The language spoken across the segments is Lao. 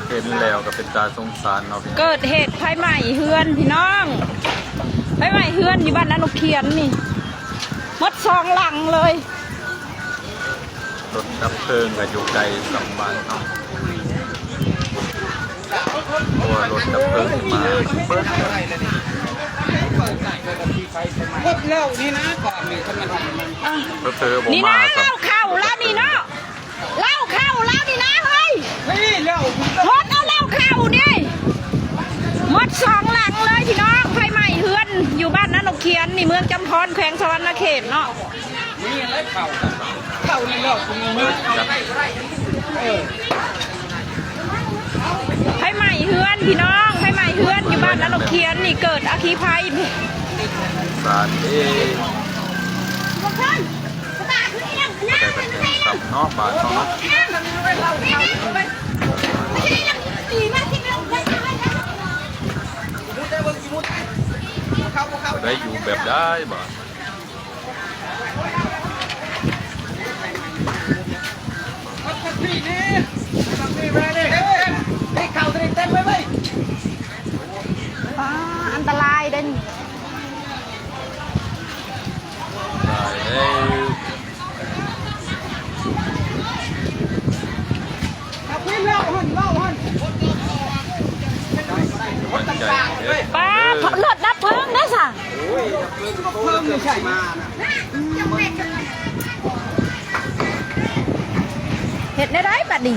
ເຫັນແລ້ວກໍເປັນຕາສົງສານເນາະ. ເກີດເຫດໄຟໄໝ້ເຮືອນພີ່ນ້ອງ, ໄຟໄໝ້ເຮືອນຢູ່ບ້ານນານົກຂຽນນີ້ ໝົດສອງຫຼັງເລີຍ. ລົດດັບເພີງກໍຢູ່ໄກສຳບານເນາະ, ເພາະວ່າລົດດັບເພີງມາເບິດ. ເພິ່ນບໍ່ມາຊ້ຳ ນີ້ນະ ເຫຼົ້າເຂົ້າລາວນີ້ເນາະ. ເຫຼົ້າເຂົ້າລາວນີ້ນະເຮີ້ຍ, ຫົດເອົາເຫຼົ້າເຂົ້ານີ້ ໝົດສອງຫຼັງເລີຍພີ່ນ້ອງ. ໄຟໄໝ້ເຮືອນຢູ່ບ້ານນານົກຂຽນນີ້ ເມືອງຈຳພອນ ແຂວງສະຫວັນນະເຂດເນາະ. ໄຟໄໝ້ເຮືອນພີ່ນ້ອງ, ໄຟໄໝ້ເຮືອນຢູ່ບ້ານນານົກຂຽນນີ້ ເກີດອັກຄີໄພນີ້. ສານເອ ແຕ່ກໍຍັງຊ້ຳເນາະ ບ້ານເຮົາເນາະ. ໄດ້ຢູ່ແບບໃດບາດ? ປ້າ ອັນຕະລາຍເດ້ນີ້. ປ້າ ລົດດັບເພີງເດ້ຊະ. ເຮັດແນວໃດບັດນີ້?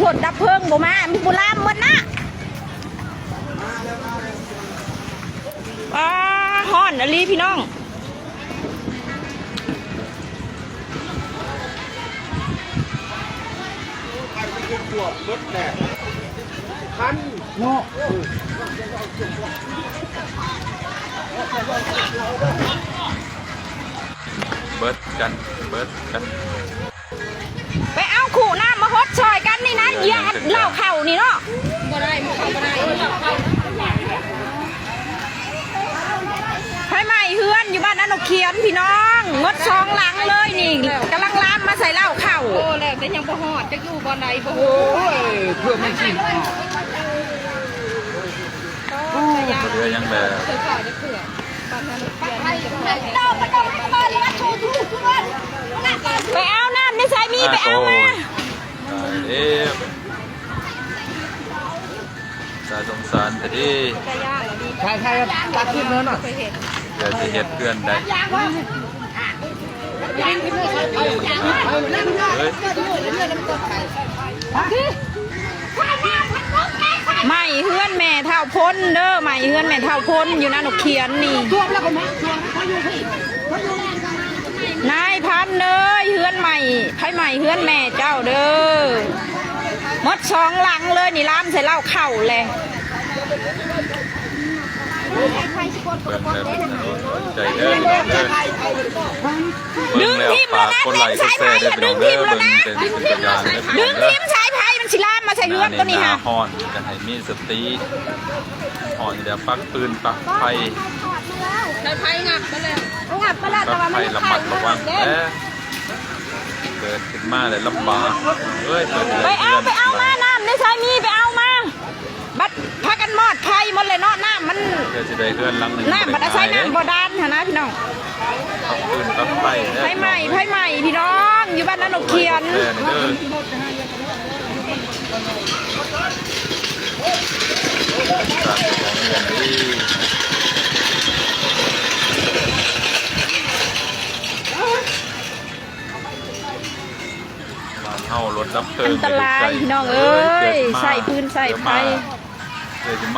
ລົດດັບເພີງບໍ່ມາ, ມັນບໍ່ລາມໝົດນະ. ອ້າ ຮ້ອນອີ່ຫຼີພີ່ນ້ອງ. ເນາະ ເບິດກັນ ເບິດກັນ. ໄປເອົາຂູນ້ຳມາຫົດຊ່ອຍກັນນີ້ນະ, ຢ່າເຫຼົ້າເຂົ້ານີ້ເນາະ. ບໍ່ໄດ້ ມັນເຂົ້າບໍ່ໄດ້. ໄຟໄໝ້ເຮືອນຢູ່ບ້ານນານົກຂຽນພີ່ນ້ອງ, ໝົດສອງຫຼັງເລີຍນີ້, ກຳລັງລາມມາໃສ່ເຫຼົ້າເຂົ້າ. ໂອ້ ແລ້ວແຕ່ຍັງບໍ່ຮອດ, ຈັກຢູ່ບ່ອນໃດບໍ່ຮູ້. ໂອ້ຍ ເພື່ອມັນຊິ ໂອ້ຍ ເຫຼືອຫຍັງແດ່. ໄປເອົານ້ຳໃນສາຍມີ ໄປເອົາມາ. ຕາຍແລ້ວ ຕາສົງສານແທ້ເດ້. ໃສ່ໆ ຕັດຂຶ້ນເລີຍເນາະ. ດຽວຊິເຮັດເຮືອນໄດ້. ເອີຍ ໄໝ້ເຮືອນແມ່ເຖົ້າພົນເດີ, ໄໝ້ເຮືອນແມ່ເຖົ້າພົນຢູ່ນານົກຂຽນນີ້. ນາຍພັນເອີຍ ເຮືອນໄໝ້, ໄຟໄໝ້ເຮືອນແມ່ເຈົ້າເດີ. ໝົດສອງຫຼັງເລີຍນີ້, ລາມໃສ່ເຫຼົ້າເຂົ້າແຫຼະ. ເບິ່ງແລ້ວເປັນຕາສົນໃຈເດີພີ່ນ້ອງເດີ. ດຶງຖິ້ມແລ້ວນະ ເປັນສາຍໄຟ ດຶງຖິ້ມແລ້ວນະ. ດຶງຖິ້ມສາຍໄຟ ມັນຊິລາມມາໃສ່ເຮືອນໂຕນີ້ຫາ. ຍາມນີ້ໜ້າຮ້ອນ ກໍໃຫ້ມີສະຕິ. ຮ້ອນຢູ່ແລ້ວ ປັກຟືນປັກໄຟ. ສາຍໄຟງັບໄປແລ້ວ ງັບໄປແລ້ວ ແຕ່ວ່າມັນຍັງຄ້າງຢູ່ເດ້. ເກີດຂຶ້ນມາແລ້ວລຳບາກເອີຍ. ໄປເອົາ ໄປເອົາມາ ນ້ຳໃນສາຍມີ ໄປເອົາມາ. ບັດພາກັນມອດໄຟໝົດເລີຍເນາະ, ນ້ຳມັນ ເພື່ອຊິໄດ້ເຮືອນຫຼັງໜຶ່ງ. ນ້ຳບັດອາໄສນ້ຳບໍ່ດານຫັ້ນນະພີ່ນ້ອງ. ໄຟໄໝ້ ໄຟໄໝ້ພີ່ນ້ອງ ຢູ່ບ້ານນານົກຂຽນ. ບ້ານເຮົາລົດດັບເພີງ ອັນຕະລາຍພີ່ນ້ອງເອີຍ. ໃສ່ຟືນໃສ່ໄຟ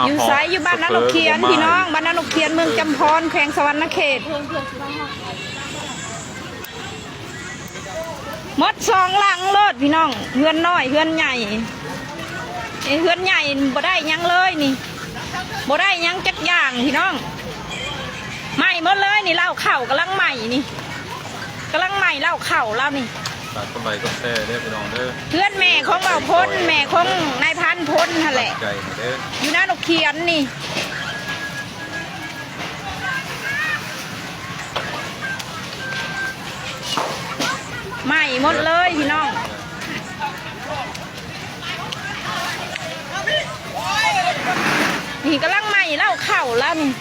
ຢູ່ໃສ? ຢູ່ບ້ານນານົກຂຽນພີ່ນ້ອງ, ບ້ານນານົກຂຽນ ເມືອງຈຳພອນ ແຂວງສະຫວັນນະເຂດ. ໝົດສອງຫຼັງໂລດພີ່ນ້ອງ, ເຮືອນນ້ອຍເຮືອນໃຫຍ່. ເຮືອນໃຫຍ່ບໍ່ໄດ້ຫຍັງເລີຍນີ້, ບໍ່ໄດ້ຫຍັງຈັກຢ່າງພີ່ນ້ອງ. ໄໝ້ໝົດເລີຍນີ້, ເລົ້າເຂົ້າກຳລັງໄໝ້ນີ້, ກຳລັງໄໝ້ເລົ້າເຂົ້າລາວນີ້. ຝາກກົດໄລກົດແຊເດີພີ່ນ້ອງເດີ. ເຮືອນແມ່ຂອງເບົາພົນ, ແມ່ຂອງນາຍພັນພົນຫັ້ນແຫຼະ, ຢູ່ນານົກຂຽນນີ້. ໄໝ້ໝົດເລີຍພີ່ນ້ອງ. ນີ້ກຳລັງໄໝ້ເລົ້າເຂົ້າລະນີ້